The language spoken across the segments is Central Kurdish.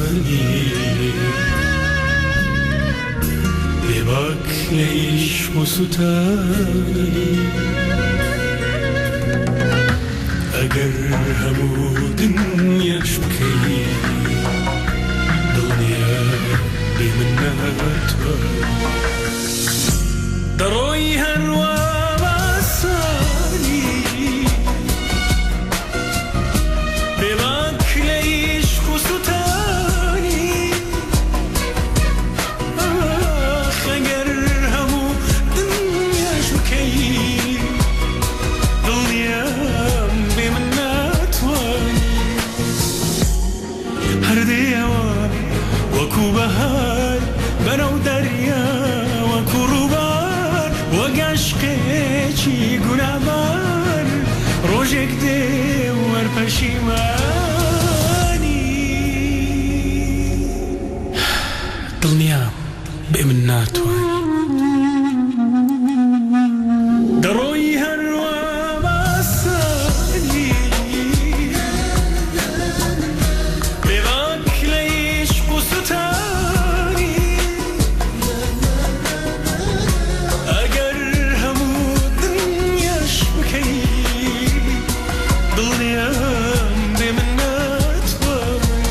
ئاسانی، بێباک لە عیشق و سوتانی. ئەگەر هەموو دنیاش بکەی دڵنیا بێ من ناتوانی. دەڕۆی هەروا بە ئاسانی، بێباک لە عیشق و سوتانی. ئاخ ئەگەر هەموو دنیاش بکەی دڵنیام بێ من ناتوانی. هەر دێیەوە وەکو بەهار بەرەو دەریا وەکو ڕووبار وەک عەشقێکی گوناهبار ڕۆژێک دێ و هەر پەشیمانی. دڵنیام بێ من ناتوانی. دەڕۆی هەر وا بە ئاسانی. بێ باک لە عیشق و سوتانی. ئەگەر هەموو دنیاش بکەی دڵنیام بێ من ناتوانی.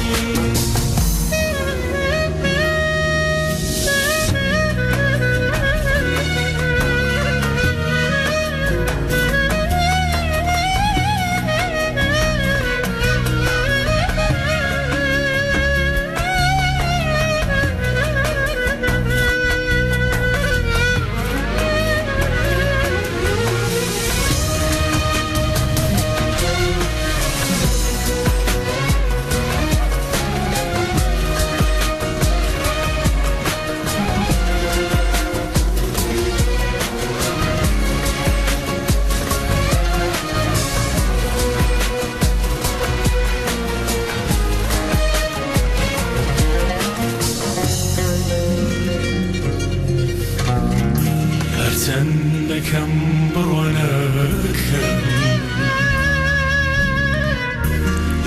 هەرچەندەکەم بڕوا ناکەم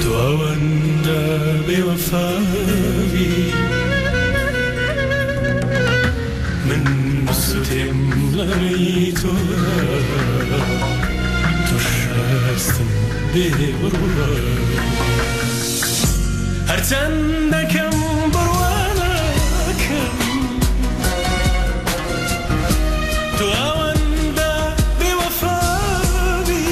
تۆ ئەوەندە بێوەفابی. من بسوتێم لەڕێی تۆ تۆش هەستم بێ بڕوا. هەرچەندەکەم بڕوا ناکەم تۆ ئەوەندە بێوەفابی.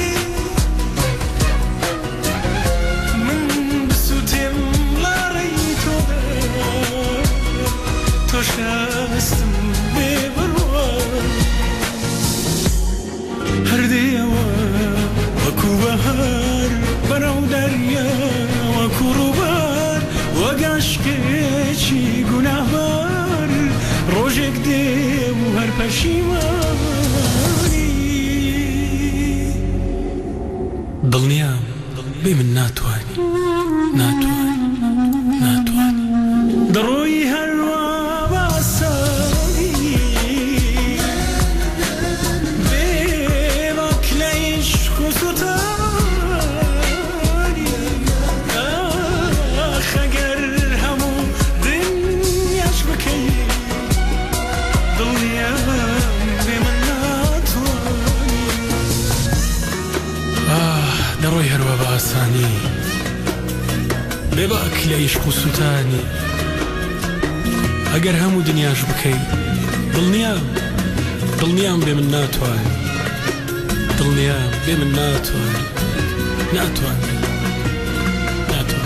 من بسوتێم لەڕێی تۆدا تۆش هەستم بێ بڕوا. هەر دێیەوە وەکو بەهار بەناو دەریا وەکو ڕووبار وەک عەشقێکی گوناهبار ڕۆژێک دێ و هەر پەشیمانی. دڵنیام بێ من ناتوانی ناتوانی ناتوانی. دەڕۆی هەر وا بە ئاسانی بێ باک لە عیشق و سوتانی. ئاخ ئەگەر هەموو دنیاش بکەی دڵنیام بێ من ناتوانی. ئاه دەڕۆی هەروا بە ئاسانی بێ باک لە ئیشق و سوتانی. ئەگەر هەموو دنیاش بکەی دڵنیام دڵنیام بێ من ناتوانی. دڵنیام بێ من ناتوانی ناتوانی ناتوانی.